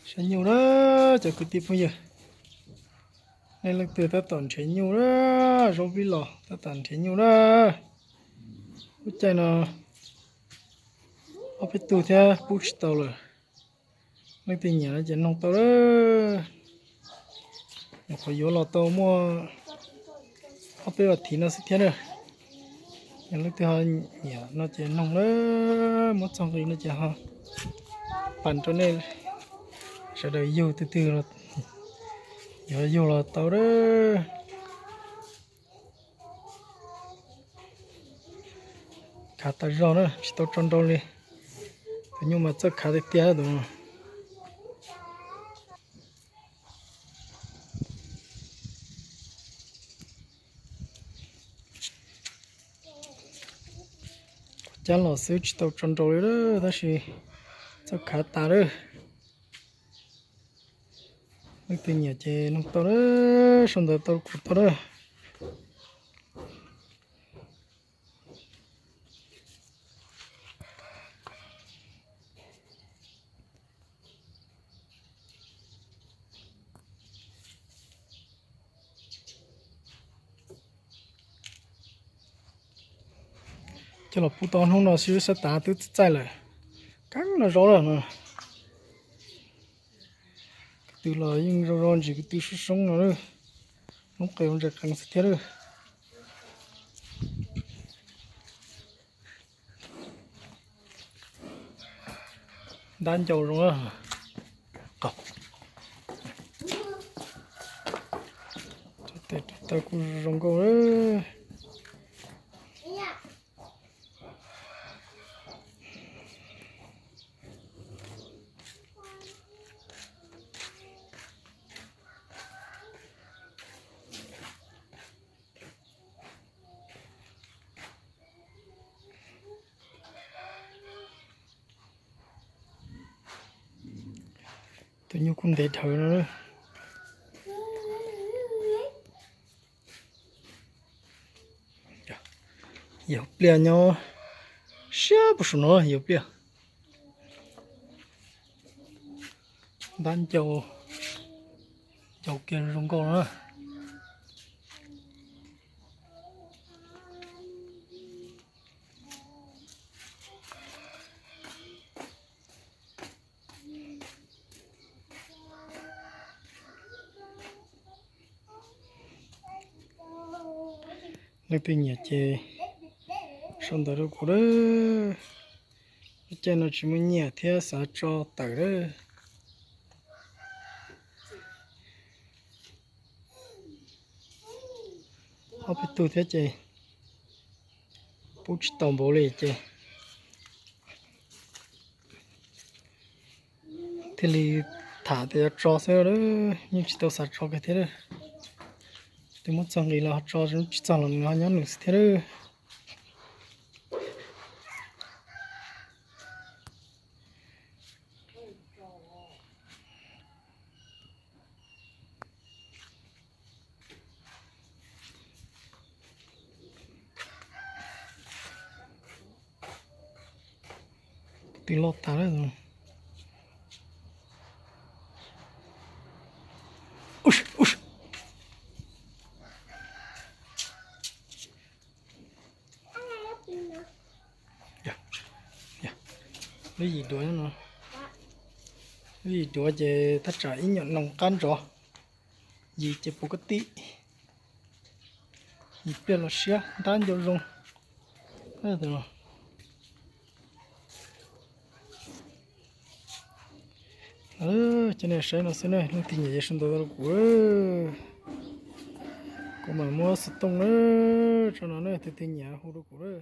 Saib nyuj na, cov kwv tij phooj ywg, nej leej twg tab tom nrhiav nyuj na, zaub vij los tab tom nrhiav nyuj na. Lub caij no ob peb tug thiab pub tsis tau lawm. Leej twg nyiam no ces noog tau lawm. Nyuam qhuav yuav los tau muaj ob peb vas thiv no xwb thiab na. Yog leej twg ho nyiam no ces noog lawm, muab txog nqi no ces ho pam rau nej sawv daws yug, twg twg yuav yug los tau lawm. Khav tas zog na, tsis tau tso nrau li. Tus nyuj mas txawj khav tiag tiag tus no. Cab los xwb tsis tau tso nrau li, tab sis txawj khav tas lawm. Leej twg nyiam ces noog tau lawm, sau ntawv tau kuv tau lawm. Coj los pub tau hnub no xwb sab tav twb txaij lawm. Kav no zaub lawm no. Kwv tw los yeej zoo zoo ntsis kwv tw soob soob no lawm. Lub qe ntses qees xwb thiab lawm. Ntab ncau zoo. Tes rau taw kuj zoo nkauj. Tus nyuj kuj ntev dhawv no. Yog pliaj nyob siab puag saum no yog pliaj. Ntab ncau, ncau kiag zoo nkauj na. Leej twg nyiam ces sau ntawv rau kuv lawm. Lub caij no tsis muaj nyiaj thiab xav tso tawm lawm. Ob peb tug thiab ces pub tsis tau npaum li ces thiaj li tham tias yuav tso xwb, yeej tsis tau xav tso kiag thiab. Twb muab txog nqis los ho tso, tsis txog los nws ho nyob nws xwb thiab. Twb loj tas lawm. Lub yim duav no, lub yim duav ces thaj tsam ib nyuam noog qab ntsov, yim ces puv koj tib, yim pliaj los siab ntab ncau zoo. Cov nej saib no xwb na, leej twg nyiam ces sau ntawv rau kuv. Kuv mam muab xov tooj na, tso no na, tus twg nyiam hu rau kuv na.